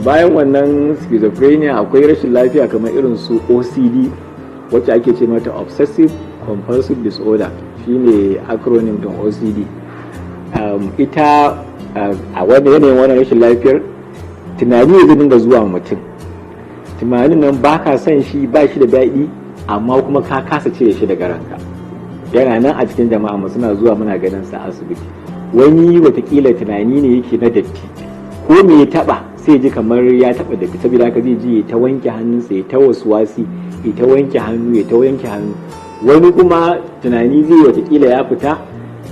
Bayan wannan schizophrenia, akwai rashin lafiya kamar irin su OCD, wacce ake ce mata obsessive compulsive disorder, shine acronym din OCD. Ita a wani yanayin wannan rashin lafiyar, tunani zai dinga zuwa mutum. Tunanin nan ba ka son shi, ba shi da daɗi, amma kuma ka kasa cire shi daga ranka. Yana nan a cikin jama'a mu, suna zuwa, muna ganin sa asibiti. Wani watakila tunani ne yake na datti, ko me ya taba sai ji kamar ya taba datti, saboda haka zai ji ya ta wanke hannunsa, ya ta wasuwasi, ya ta wanke hannu, ya ta wanke hannu. Wani kuma tunani zai watakila ya fita,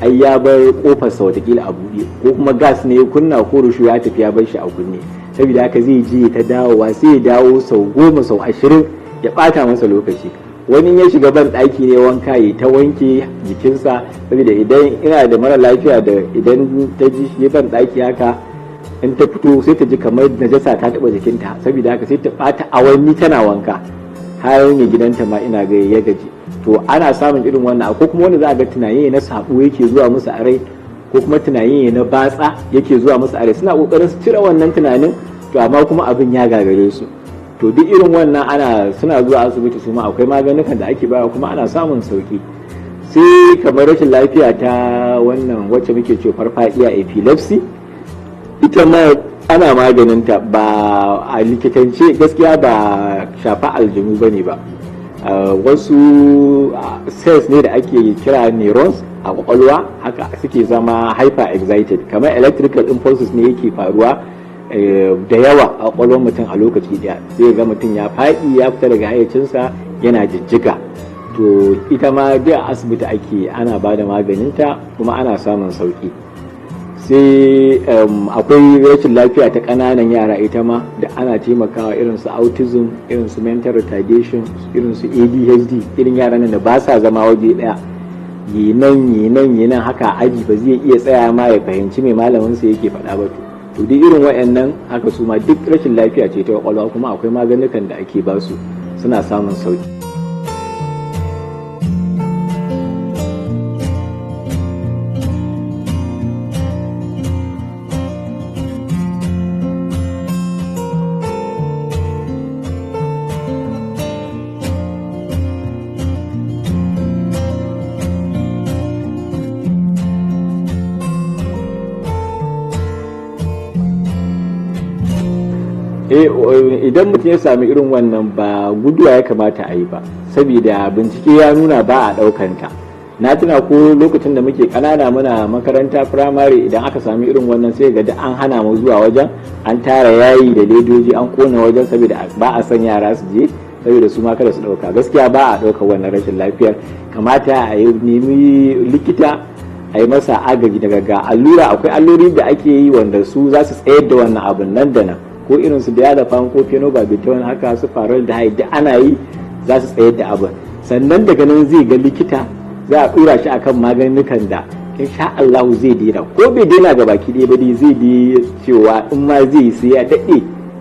ai ya bar kofarsa watakila a buɗe, ko kuma gas ne ya kunna ko rushu, ya tafi ya bar shi a kunne, saboda haka zai je ta dawowa, sai ya dawo sau 10, sau 20, ya ɓata masa lokaci. Wani ya shiga ban ɗaki ne wanka, ya ta wanke jikinsa, saboda idan ina da mara lafiya da idan ta ji shi ban ɗaki haka, in ta fito sai ta ji kamar najasa ta taɓa jikinta, saboda haka sai ta ɓata awanni tana wanka, har mai gidanta ma ina ga ya gaji. To ana samun irin wannan. Ko kuma wanda za a ga tunani na sabo yake zuwa musu a rai, ko kuma tunani na batsa yake zuwa musu a rai, suna kokarin su cire wannan tunanin, to amma kuma abin ya gagare su. To duk irin wannan ana suna zuwa asibiti, su ma akwai maganukan da ake bayarwa kuma ana samun sauki. Sai kamar rashin lafiya ta wannan wacce muke ce farfadiya, epilepsy, ita ma ana maganinta. Ba a likitance gaskiya ba shafa aljanu ba ne ba. Wasu cells ne da ake kira neurons a kwakwalwa haka suke zama hyper excited, kamar electrical impulses ne yake faruwa da yawa a kwakwalwar mutum a lokaci daya, sai ga mutum ya faɗi, ya fita daga hayyacinsa, yana jijjiga. To ita ma duk a asibiti ake ana ba da maganinta kuma ana samun sauki. Sai akwai rashin lafiya ta ƙananan yara, ita ma da ana taimakawa, irin su autism, irin su mental retardation, irin su ADHD, irin yaran nan da ba sa zama waje ɗaya, yi nan, yi nan, yi nan haka, aji ba zai iya tsaya ma ya fahimci mai malamin sa yake faɗa ba. To duk irin waɗannan haka, su ma duk rashin lafiya ce ta kwakwalwa, kuma akwai maganukan da ake ba su, suna samun sauki. Idan mutum ya sami irin wannan, ba guduwa ya kamata a yi ba, saboda bincike ya nuna ba a ɗaukanta. Na tuna ko lokacin da muke ƙanana, muna makaranta firamare, idan aka sami irin wannan sai ga an hana mu zuwa wajen, an tara yayi da ledoji an kona wajen, saboda ba a son yara su je, saboda su ma kada su ɗauka. Gaskiya ba a ɗauka wannan rashin lafiyar. Kamata a yi nemi likita, a yi masa agaji daga ga allura. Akwai alluri da ake yi wanda su za su tsayar da wannan abun nan da nan, ko irin su diazepam ko phenobarbital haka, su paraldehyde, duk ana yi, za su tsayar da abin. Sannan daga nan zai ga likita, za a dura shi akan maganukan da insha Allah zai daina. Ko bai daina ga baki ɗaya ba dai, zai dai cewa in ma zai sai ya daɗe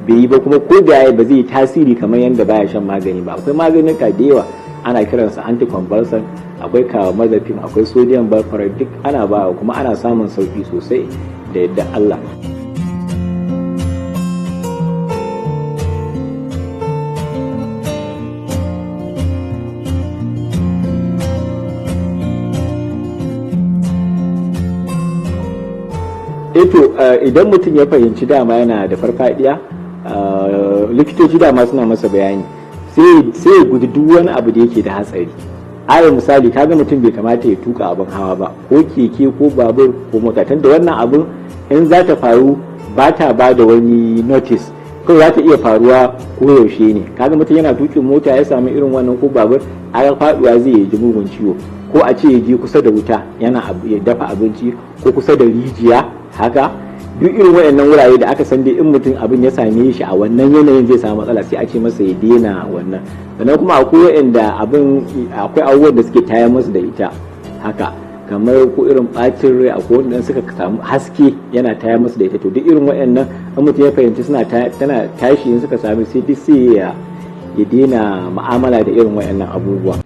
bai yi ba, kuma ko da yayi ba zai yi tasiri kamar yadda baya shan magani ba. Akwai maganuka da yawa, ana kiransa anticonvulsant, akwai carbamazepine, akwai sodium valproate, duk ana ba kuma ana samun sauki sosai da yadda Allah. Eto idan mutum ya fahimci dama yana da farfadiya, likitoci dama suna masa bayani, sai ya guji duk wani abu da yake da hatsari. Alal misali, kaga mutum bai kamata ya tuka abin hawa ba, ko keke ko babur ko mota, tunda wannan abin in za ta faru ba ta ba da wani notice, kawai za ta iya faruwa ko yaushe ne. Kaga mutum yana tukin mota ya sami irin wannan ko babur, a faduwa zai ji mugun ciwo. Ko a ce ya je kusa da wuta yana ya dafa abinci, ko kusa da rijiya haka, duk irin waɗannan wurare da aka san dai in mutum abin ya same shi a wannan yanayin zai samu matsala, sai a ce masa ya daina wannan. Sannan kuma akwai waɗanda abin, akwai abubuwan da suke tayar musu da ita haka, kamar ko irin ɓacin rai, akwai wanda suka samu haske yana tayar musu da ita. To duk irin waɗannan, in mutum ya fahimci suna tana tashi, in suka sami, sai duk sai ya daina mu'amala da irin waɗannan abubuwa.